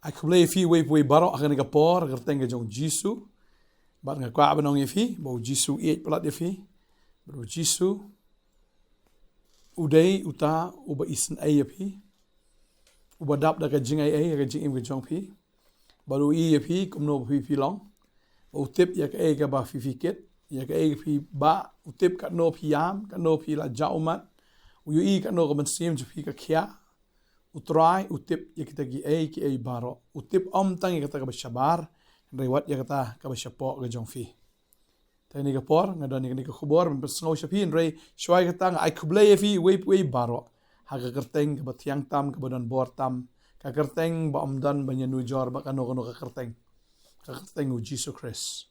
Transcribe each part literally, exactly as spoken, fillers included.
Ai khublei ïa phi uwei pa uwei baroh ha kane ka por, ha ka kyrteng ka jong u Jisu. Bad nga kwah ban ong ïa phi ba u Jisu u ïeit palat ïa phi. Bad u Jisu u dei uta uba isynei ïa phi, uba dap da ka jingaiei ha ka jingim ka jong phi. Bad u ïohi ïa phi kumno ba phi phi long. Bad u tip ïa kaei kaba phi phi kit, ïa kaei ka phi bah, u tip katno phi ïam, katno phi la jah ummat. U ïohi katno ka mynsiem jong phi ka khia. U Trai u tip ïa kita kiei kiei baroh. U tip ym tang ïa kata kaba shabar, hynrei wat ïa kata kaba shapoh ka jong phi. Te ha kane ka por nga don ïa kane ka khubor ban pynsngew sha phi, hynrei shuwa ïa kata nga ai khublei ïa phi uwei pa uwei baroh ha ka kyrteng kaba thiang tam, kaba don bor tam, ka kyrteng ba ym don ban ïanujor bad kano kano ka kyrteng, ka kyrteng u Jisu Khrist.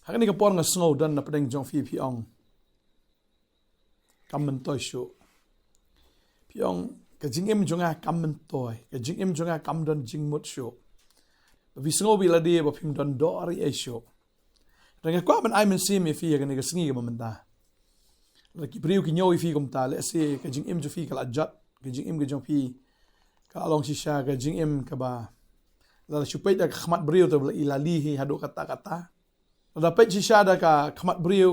Ha kane ka por nga sngew don na pdeng jong phi, phi ong, kam myntoi shuh. Phi ong, ka jingim jong nga kam myntoi, ka jingim jong nga kam don jingmut shuh. Ba phi sngew beit lade ba phim don dor ei ei shuh. Te nga kwah ban ai mynsiem ïa phi ha kane ka sngi kaba mynta. Lada ki briew ki ñiew ïa phi kumta, lehse ka jingim jong phi ka la jot, ka jingim ka jong phi ka la long shisha ka jingim kaba, lada shu peit da ka khmat briew te ba la i lali hi haduh katta katta. Lada peit shisha da ka khmat briew,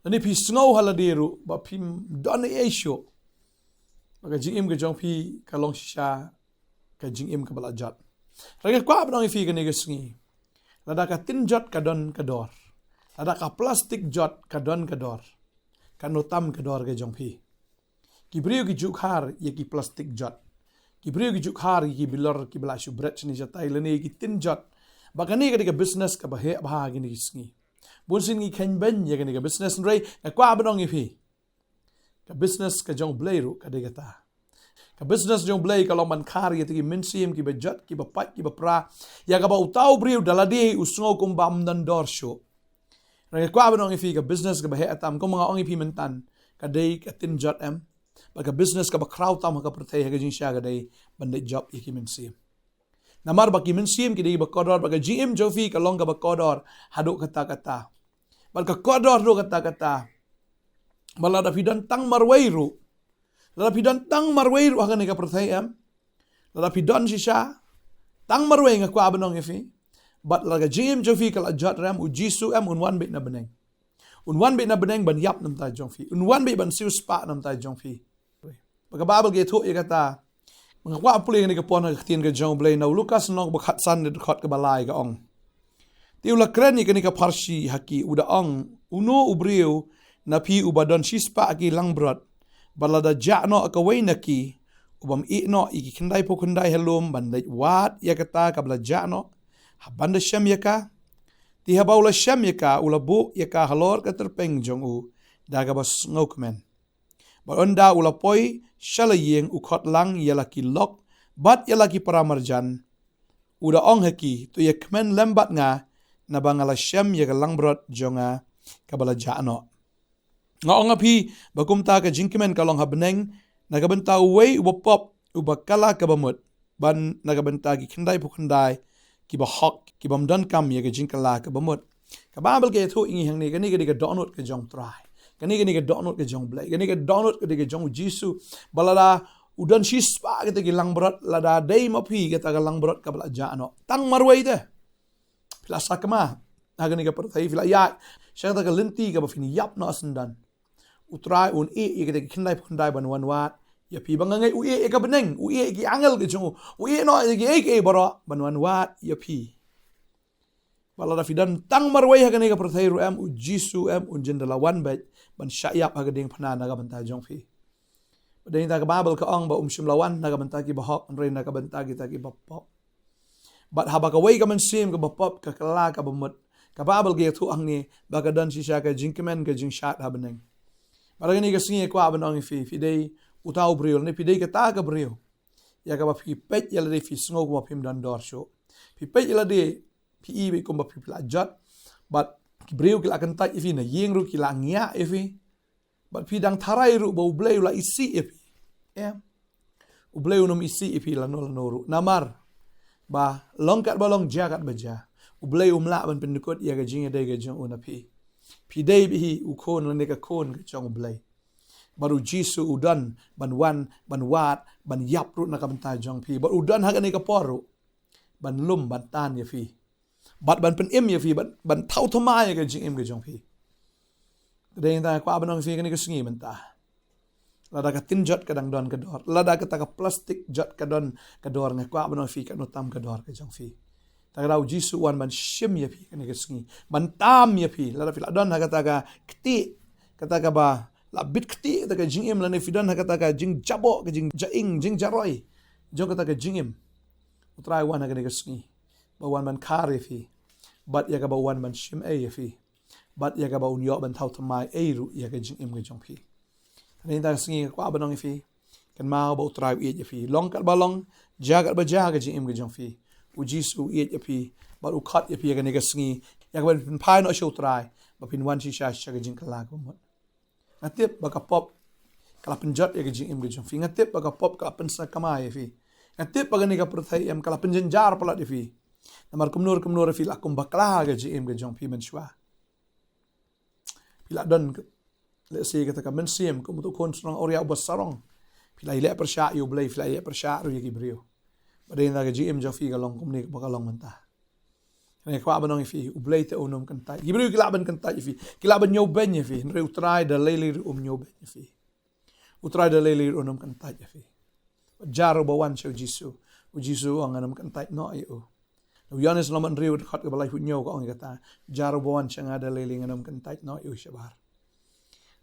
lane phi sngew ha lade ruh ba phim don ei ei shuh, ba ka jingim ka jong phi ka long shisha ka jingim kaba la jot. Te nga kwah ban ong ïa phi ha kane ka sngi, lada ka tin jot ka don ka dor, lada ka plastik jot ka don ka dor, kano tam ka dor ka jong phi? Ki briew ki ju khar ïa ki plastik jot. Ki briew ki ju khar ïa ki bilor kiba la shu bret shane shatai, lane ïa ki tin jot. Ba kane ka dei ka business kaba heh bha ha kine ki sngi. Bun sien ngi kheiñ beiñ ïa kane ka business, hynrei nga kwah ban ong ïa phi, ka business ka jong u Blei ruh ka dei kata. Ka business jong u Blei ka long ban khar ïa kita ki mynsiem kiba jot, kiba pait, kiba pra, ïa kaba uta u briew da lade u sngew kumba ym don dor shuh. Te nga kwah ban ong ïa phi, ka business kaba heh tam, kumba nga ong ïa phi mynta, ka dei ka tin jot, em? Bad ka business kaba khraw tam ha ka pyrthei ha ka jingshisha ka dei ban leit jop ïa ki mynsiem. Namar ba ki mynsiem ki dei kiba kordor, bad ka jingim jong phi ka long kaba kordor haduh katta katta. Bad ka kordor haduh katta katta, bad lada phi don tang marwei ruh, lada phi don tang marwei ruh ha kane ka pyrthei, em? Lada phi don shisha tang marwei, nga kwah ban ong ïa phi, bad lada ka jingim jong phi ka la jot, em, u Jisu, em, un wan beit na bneng. Un wan beit na bneng ban ïap na bynta jong phi. Un wan beit ban siewspah na bynta jong phi. Bad ka Baibl ka ïathuh ïa kata, nga kwah pule ïa kane ka por na ka ktien ka jong u Blei, na u Lukas lynnong ba khatsan, dkhot kaba lai, ka ong: Te u la kren ïa kane ka pharshi ha ki, u da ong, Uno u briew na phi uba don shispah ki langbrot, bad lada jah noh ïa kawei na ki, u bym ïeh noh ïa ki khyndaiphew khyndai ha lum ban leit wad ïa kata kaba la jah noh, haba un da shem ïa ka? Te haba u la shem ïa ka, u la buh ïa ka halor ka tyrpeng jong u da kaba sngewkmen. Bad ynda u la poi sha la ïing, u khot lang ïa la ki lok bad ïa la ki paramarjan, u da ong ha ki, To ïakmen lem bad nga, naba nga la shem ïa ka langbrot jong nga kaba la jah noh. Nga ong ha phi ba kumta ka jingkmen ka long ha bneng na ka bynta uwei uba pop, uba kylla kaba mut, bad na ka bynta ki khyndaiphew khyndai kiba hok, ki bym donkam ïa ka jingkylla kaba mut. Ka Baibl ka ïathuh ïa ngi hangne, kane ka dei ka dohnud ka jong u Trai. Kane ka dei ka dohnud ka jong u Blei. Kane ka dohnud ka dei ka jong u Jisu. Ba lada u don shispah kita ki langbrot, lada dei ma phi kata ka langbrot kaba la jah noh, tang marwei te, phi la sakma ha kane ka pyrthei, phi la ïaid sha kata ka lynti kaba phin ïap noh ha syndon, u Trai un ïeh ïa kita ki khyndaiphew khyndai ban wan wad ïa phi. Ba nga ngeit u ïeh ïa ka bneng, u ïeh ïa ki angel ka jong u, u ïeh noh ïa kiei kiei baroh ban wan wad ïa phi. Ba lada phi don tang marwei ha kane ka pyrthei ruh, em, u Jisu, em, un jin da la wan beit ban shah ïap ha ka diengphna na ka bynta jong phi. Bad ïa kata ka Baibl ka ong ba um shym la wan na ka bynta kiba hok, hynrei na ka bynta kita kiba pop. Bad haba kawei ka mynsiem kaba pop ka kylla kaba mut, ka Baibl ka ïathuh hangne ba ka don shisha ka jingkmen ka jingshad ha bneng. Bad ha kane ka sngi nga kwah ban ong ïa phi, phi dei uta u briew, ne phi dei kata ka briew ïa kaba phi peit ïa lade phi sngew kumba phim don dor shuh. Phi peit ïa lade phi i beit kumba phi, phi la jot. Bad ki briew ki la kyntait ïa phi, na ïing ruh ki la ngiah ïa phi. Bad phi dang tharai ruh ba u Blei u la isih ïa phi. Em. U Blei un ym isih ïa phi lano lano ruh. Namar ba long katba long, jia katba jia, u Blei um lah ban pyndkut ïa ka jingïadei ka jong u na phi. Phi dei beit hi u khun lane ka khun ka jong u Blei. Bad u Jisu u don ban wan, ban wad, ban ïap ruh na ka bynta jong phi. Bad u don ha kane ka por ruh. ban lum, ban tan ïa phi. Bad ban pynim ïa phi, ban, ban thaw thymmai ïa ka jingim ka jong phi. Te dei nangta nga kwah ban ong ïa phi kane ka sngi mynta. Lada ka tin jot ka dang don ka dor, lada kata ka plastik jot ka don ka dor, nga kwah ban ong ïa phi katno tam ka dor ka jong phi. Te ka dei U Jisu u wan ban shim ïa phi kane ka sngi, ban tam ïa phi. Lada phi la don ha kata ka kti, kata kaba la bit kti kata ka jingim, lane phi don ha kata ka jingjaboh, ka jingjaing, jingjaroi jong kata ka jingim, U Trai u wan ha kane ka sngi ba u wan ban khar ïa phi, bad ïa kaba u wan ban shim ei ïa phi, bad ïa kaba un ïoh ban thaw thymmai ei ruh ïa ka jingim ka jong phi. Te nangta ka sngi nga kwah ban ong ïa phi, kynmaw ba U Trai u ïeit ïa phi. Long katba long, jia katba jia ka jingim ka jong phi, U Jisu u ïeit ïa phi, bad u khot ïa phi ha kane ka sngi, ïa kaban phin phai noh sha U Trai, ba phin wan shisha sha ka jingkylla kaba mut. Nga tip ba ka pop ka la pynjot ïa ka jingim ka jong phi. Nga tip ba ka pop ka la pynsngewkmen ïa phi. Nga tip ba kane ka pyrthei em ka la pynjynjar palat ïa phi. Namar kumno kumno ruh phi la kum bakla ha ka jingim ka jong phi mynshuwa. Phi la don, let's say, kata ka mynsiem kum uto u khun shnong awria uba sarong. Phi la ïaleh pyrshah ïa U Blei, phi la ïaleh pyrshah ruh ïa ki briew. Bad dei nangta ka jingim jong phi ka long kumne ba ka long mynta. Nga kwah ban ong ïa phi, U Blei te um kyntait. Ki briew ki lah ban kyntait ïa phi, ki lah ban ñiewbeiñ ïa phi, hynrei U Trai da lei lei ruh um ñiewbeiñ ïa phi. U Trai da lei lei ruh um kyntait ïa phi. Jar uba wan sha U Jisu, U Jisu u ong, ngan ym kyntait noh ïa u. U Ïoannis lynnong ba hynriew, dkhot kaba laiphew hynñiew ka ong ïa kata, jar uba wan sha nga da lei lei ngan ym kyntait noh ïa u shabar.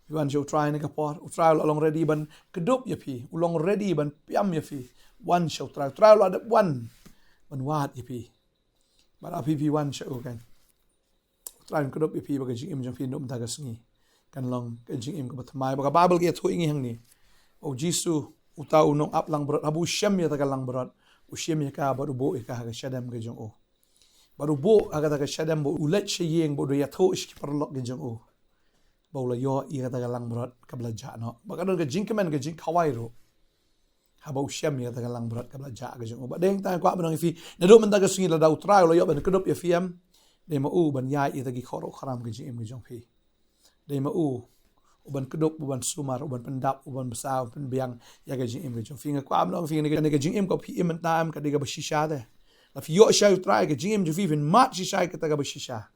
Wan sha U Trai ha kane ka por. U Trai u la long ready ban kdup ïa phi, u long ready ban piam ïa phi. Wan sha U Trai. U Trai u la dep wan ban wad ïa phi. Bad haba phi wan sha u kan, U Trai un kdup ïa phi ba ka jingim jong phi naduh mynta ka sngi kan long ka jingim kaba thymmai. Ba ka Baibl ka ïathuh ïa ngi hangne, U Jisu, uta u nongap langbrot, haba u shem ïa kata ka langbrot, u shem ïa ka bad u buh ïa ka ha ka shadem ka jong u. Bad u buh ha kata ka shadem bad u leit sha ïing bad u da ïathuh sha ki paralok ka jong u ba u la ïoh ïa kata ka langbrot kaba la jah noh. Ba ka don ka jingkmen, ka jingkhawai ruh haba u shem ïa kata ka langbrot kaba la jah ka jong u. Bad dei nangta nga kwah ban ong ïa phi, naduh mynta ka sngi lada U Trai u la ïoh ban kdup ïa phi em, dei ma u ban ïaid ïa kita ki khroh khram ka jingim ka jong phi. Dei ma u uban kdup, uban sumar, uban pyndap, uban bsa, uban pynbiang ïa ka jingim ka jong phi. Nga kwah ban ong ïa phi, kane ka jingim kaba phi im mynta em ka dei kaba shisha te. Lada phi ïoh shai U Trai, ka jingim jong phi phin mad shisha ïa kata kaba shisha.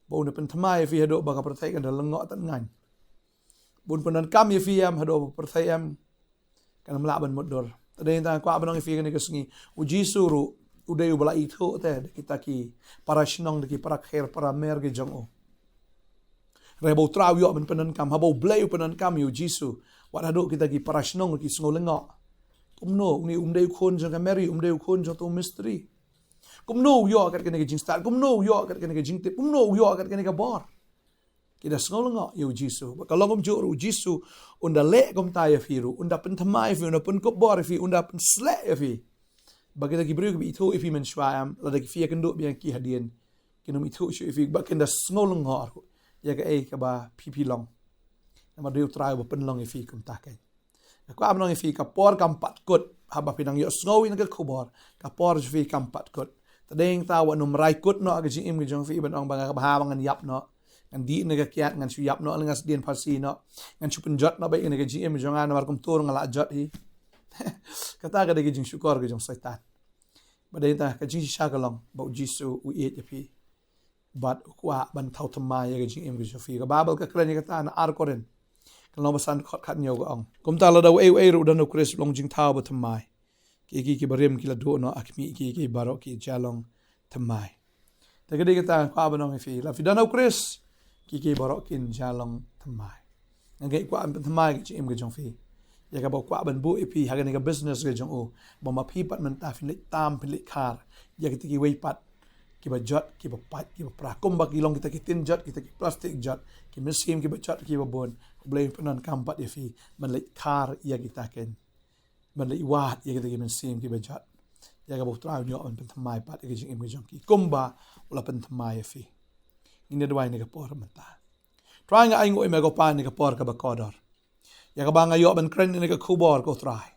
Ba un da pynthymmai ïa phi haduh ba ka pyrthei kan da lyngngoh tad ngan. Ba un pyndonkam ïa phi em haduh ba ka pyrthei em kan ym lah ban mutdur. Te dei nangta nga kwah ban ong ïa phi kane ka sngi, U Jisu ruh u dei uba la ithuh te da kita ki para shnong, da ki para kher, para mer ki jong u. Hynrei haba U Trai u ïoh ban pyndonkam, haba U Blei u pyndonkam ïa U Jisu, wat haduh kita ki para shnong ki sngew lyngngoh. Kumno, une um dei u khun jong ka Mary, um dei u khun jong uto u mistri? Kumno u ïoh kat kane ka jingstad? Kumno u ïoh kat kane ka jingtip? Kumno u ïoh kat kane ka bor? Ki da sngew lyngngoh ïa U Jisu. Bad ka long kumjuh ruh, U Jisu un da leh kumta ïa phi ruh, un da pynthymmai ïa phi, un da pynkup bor ïa phi, un da pynsleh ïa phi. Ba kita ki briew kiba ithuh ïa phi mynshuwa em, lada ki, phi ïakynduh biang ïa ki hadien, kin ym ithuh shuh ïa phi, ba kin da sngew lyngngoh ruh ïa kaei kaba phi, phi long. Namar dei U Trai uba pynlong ïa phi kumta keiñ. Nga kwah ban ong ïa phi, ka por kam pat kut. Haba phi nang ïohsngew ïa kane ka khubor, ka por jong phi kam pat kut. Te dei nangta wat nym rai kut noh ha ka jingim ka jong phi ban ong ba nga, ka bha ba ngan ïap noh, ngan dih na ka kiad, ngan shu ïap noh, lane ngan sdien phasi noh, ngan shu pynjot noh beit ïa kane ka jingim jong nga, namar kumto ruh nga la jot hi. Kata ka dei ka jingshukor ka jong Soitan. Bad dei nangta ka jingshisha ka long ba U Jisu u ïeit ïa phi. Bad u kwah ban thaw thymmai ïa ka jingim ka jong phi. Ka Baibl ka kren ïa kata na Ar Korinth, ka lynnong ba san, dkhot khathynñiew ka ong, kumta lada uei uei ruh u don ha U Khrist, u long jingthaw ba thymmai. Ki, ki, kiba rim ki la duh noh, ha khmih ki, ki baroh ki jia long thymmai. Te ka dei kata nga kwah ban ong ïa phi, lada phi don ha U Khrist, ki, ki baroh kin jia long thymmai. Nga ngeit u kwah ban pynthymmai ïa ka jingim ka jong phi. Ïa kaba u kwah ban buh ïa phi ha kane ka business ka jong u, ba ma phi pat mynta phin leit tam, phin leit khar ïa kita kiwei pat kiba jot, kiba pait, kiba pra. Kumba ki long kita ki tin jot, kita ki plastik jot, ki mynsiem kiba jot, kiba bun, U Blei un pyndonkam pat ïa phi ban leit khar ïa kita keiñ, ban leit wad ïa kita ki mynsiem kiba jot. Ïa kaba U Trai un ïoh ban pynthymmai pat ïa ka jingim ka jong ki, kumba u la pynthymmai ïa phi. Ngin ïa duwai ha kane ka por mynta. Trai, nga ainguh ïa me ko Pa ha kane ka por kaba kordor, ïa kaba nga ïoh ban kren ïa kane ka khubor ko Trai,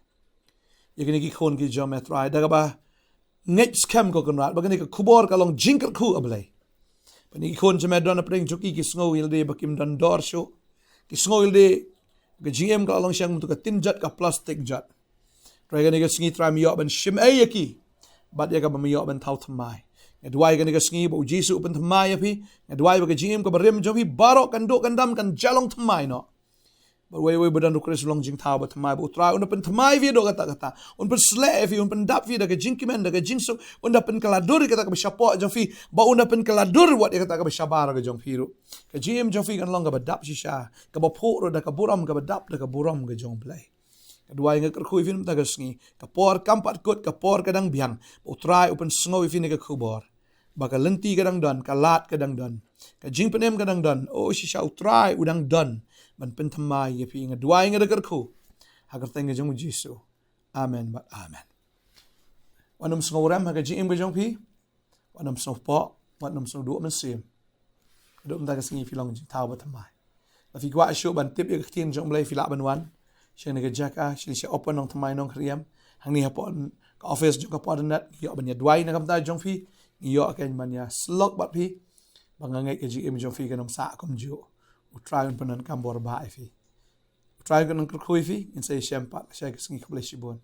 ïa kine ki khun ki jong me Trai, da kaba ngeit skhem ko Kynrad ba kane ka khubor ka long jingkyrkhu, A Blei. Ba kine ki khun jong me don hapdeng jong ki, ki sngew ïalade ba kim don dor shuh. Ki sngew ïalade ka jingim ka la long shang kumto ka tin jot, ka plastik jot. Trai, kane ka sngi Trai, me ïoh ban shim ei ïa ki. bad ïa kaba me ïoh ban thaw thymmai. Nga duwai kane ka sngi ba U Jisu u pynthymmai ïa phi. Nga duwai ba ka jingim kaba rim jong phi baroh kan duh kan dam, kan jia long thymmai noh. Bad wei wei ba don ruh Khrist long jingthaw ba thymmai, ba U Trai un da pynthymmai ïa phi haduh katta katta. Un pynsleh ïa phi, un pyndap ïa phi da ka jingkmen, da ka jingsuk, un da pynkylla dur ïa kata kaba shapoh jong phi, bad un da pynkylla dur wat ïa kata kaba shabar ka jong phi ruh. Ka jingim jong phi kan long kaba dap shisha, kaba phuh ruh da ka burom, kaba dap da ka burom ka jong U Blei. Nga duwai, nga kyrkhu ïa phi mynta ka sngi. Ka por kam pat kut, ka por ka dang biang. Ba U Trai u pynsngew ïa phi ïa kane ka khubor. Ba ka lynti ka dang don, ka lad ka dang don, ka jingpynim ka dang don. O shisha U Trai u dang don ban pynthymmai ïa phi. Nga duwai, nga da kyrkhu ha ka kyrteng ka jong U Jisu. Amen bad amen. Wat nym sngewrem ha ka jingim ka jong phi. Wat nym sngewpoh, wat nym sngew duh mynsiem. Haduh mynta ka sngi phi long jingthaw ba thymmai. Lada phi kwah shuh ban tip ïa ka ktien jong U Blei, phi lah ban wan sha kane ka jaka, sha Open Nongthymmai Nongkhriam. Hangne hapoh ka office jong ka Por Dang Net, ngi ïoh ban ïa duwai na ka bynta jong phi, ngi ïoh kein ban ïa syllok bad phi. Ba nga ngeit ka jingim jong phi kan ym sah kumjuh. U Trai un pyndonkam bor bha ïa phi. U Trai un kyrkhu ïa phi. Ngin sa ïashem pat sha ka sngi. Khublei shibun.